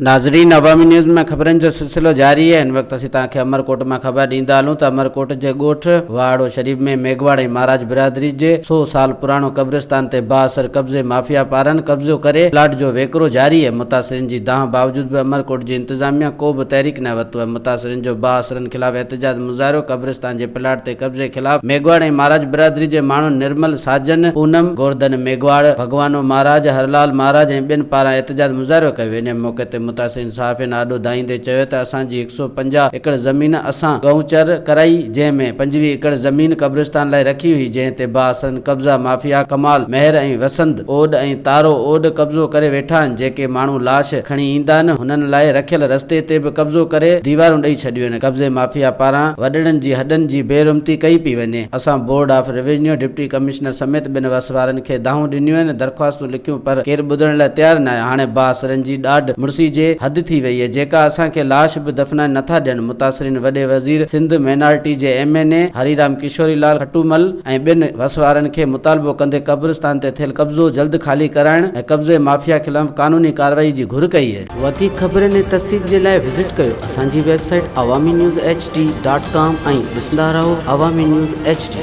ناظرين عوامي نيوز ۾ خبرن جو سلسلو جاري آهي هن وقت اسين توهان کي امرڪوٽ مان خبر ڏيندا هلون ته امرڪوٽ جي ڳوٺ واهڙو شريف ۾ ميگهواڙ ۽ مهاراج برادري جي سو سال پراڻو قبرستان تي بااثر قبضي مافيا پاران قبضو ڪري پلاٽ جو ويڪرو جاري آهي متاثرين جي دانهن باوجود به امرڪوٽ جي انتظاميا ڪو به تحريڪ نه ورتو آهي متاثرين جو بااثرن خلاف احتجاج مظاهرو قبرستان جي پلاٽ تي قبضي خلاف ميگهواڙ ۽ مهاراج برادري جي ماڻهن نرمل، ساجن، پونم، گورڌن ميگهواڙ، ڀڳوانو مهاراج، هرلال مهاراج ۽ ٻين پاران احتجاج مظاهرو ڪيو ويو. انهي موقعي تي متاثرين صحافين آڏو دانهيندي چيو ته اسان جي هڪ سو 50 ايڪڙ زمين اسان گئونچر ڪرائي جنهن ۾ 25 ايڪڙ زمين قبرستان لاء رکي هئي جنهن تي بااثرن قبضا مافيا ڪمال مهر ۽ وسند اوڏ ۽ تارو اوڏ قبضو ڪري ويٺا آهن جيڪي ماڻهو لاش کڻي ايندا آهن هنن لاء رکيل رستي تي به قبضو ڪري ديوارون ڏئي ڇڏيون آهن قبضي مافيا پاران وڏڙن جي هڏن جي بي حرمتي ڪئي پئي وڃي. اسان board of revenue, deputy commissioner سميت ٻين وس وارن کي دانهون ڏنيون آهن، درخواستون لکيون پر ڪير ٻڌڻ لاء تيار ناهي. هاڻي بااثرن جي ڏاڍ مڙسي جي حد ٿي وئي آهي جيڪا اسان کي لاش به دفنائڻ نٿا ڏين. متاثرين وڏي وزير سنڌ مينارٽي جي M N A Hari Ram Kishori Lal Khatumal ۽ ٻين وس وارن کي مطالبو ڪندي قبرستان تي ٿيل قبضو جلد خالي ڪرائڻ ۽ قبضي مافيا خلاف قانوني ڪارروائي جي گهر ڪئي آهي. وڌيڪ خبرن ۽ تفصيل جي لاء وزٽ ڪيو اسان جي website Awami news H D dot com ۽ ڏسندا رهو عوامي نيوز ايڇ ڊي.